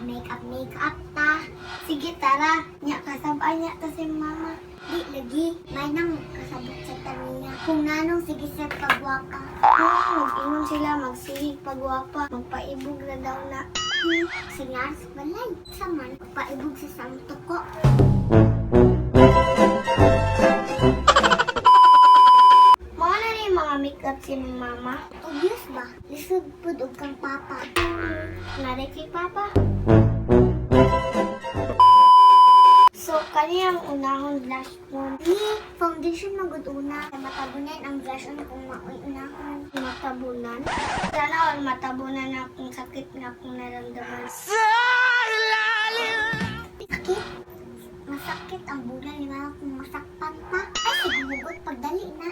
Mag-makeup makeup ta. Sige, tara. Nya kasabay niya ta si mama. Di lagi, may nang kasabot sa taniya. Kung nanong sige sa pagwapa. Mag-ingon sila, magsigig pagwapa, magpaibog na daw na. Singas balay. Saman, paibog sa santo ko. Mga na rin mga makeup si mama. Obvious ba? Lisod pud og kang papa. Nari kay papa. So, kaniyang unahon blush on. Ni, foundation magud una. Matabunan ang blush on kung maoy unahon. Matabunan? Sana all matabunan na akong sakit nga akong naramdaman. Sakit? Masakit ang bulan ni mama kung masakpan pa. Ay, sige, hugot pagdali na.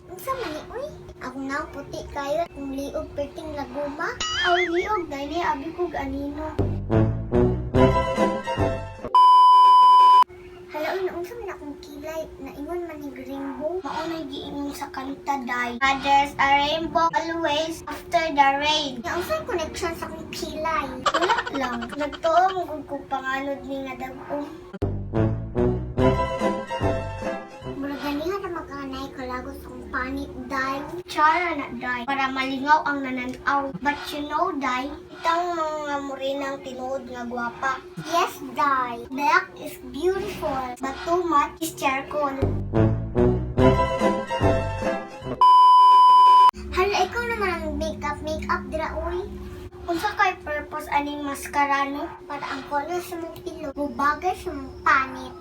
Unsa man ni uy? Ako na puti kayo kung liog perting laguma. Aw liog dahil ni abi kog anino. Hala uy, unsa man akong kilay naingon man ni rainbow. Mao nay giingon sa kanta day. Ah, there's a rainbow always after the rain. Nga unsay connection sa akong kilay? Wala lang. Nagtuo mo gud kog panganod ni nga dag-om. Murag ganihan na magkanay kalagos akong panit day. Chara na day para malingaw ang nananaw. But you know day, itang mga morenang tinuod nga gwapa. Yes day, black is beautiful, but too much is charcoal. Hala, ikaw naman ang makeup, makeup dira uy. Unsa kay purpose aning mascara no? Para ang color sa mong ilong mubagay sa mong panit.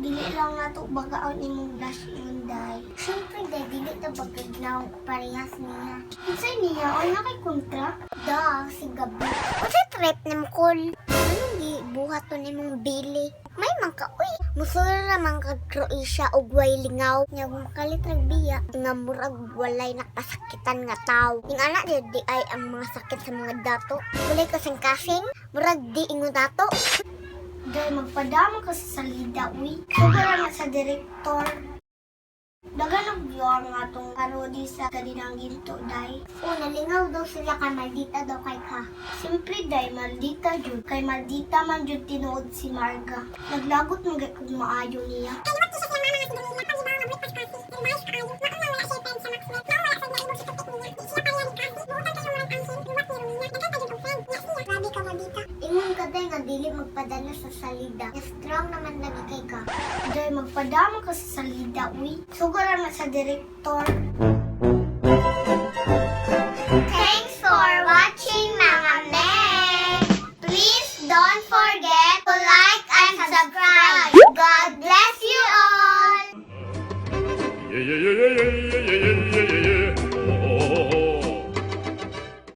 Dili lang nato bagaon imong blush on day. Syempre day dili ta bagagnaw parehas niya. Unsay niya o na kay kontra? Da, si Gabi. Unsay trip ni mo kol? Anong gi buhat to nimong bili? May man ka uy. Musulod ra man kag Croatia og way lingaw. Nya kung makalit rag biya nga murag walay nakasakitan nga tawo. Ing ana di, di ay ang mga sakit sa mga dato. Walay kasing-kasing, murag di ingon dato. Dahil magpadama ka sa salida, uy. Sobra nga sa direktor. Dagan og viewer nga atong parody sa Kaninang Ginto, day. O, nalingaw daw sila kay maldita daw kay ka. Siyempre, day, maldita jud. Kay maldita man jud tinuod si Marga. Naglagot man gay kog maayo niya. Ingon ka day nga dili magpadala sa salida. Strong naman lagi kay ka. Day magpadama ka sa salida, uy. Sugara nga sa direktor. Thanks for watching, mga men! Please don't forget to like and subscribe. God bless you all! Yeah, yeah, yeah, yeah, yeah, yeah, yeah, yeah, yeah.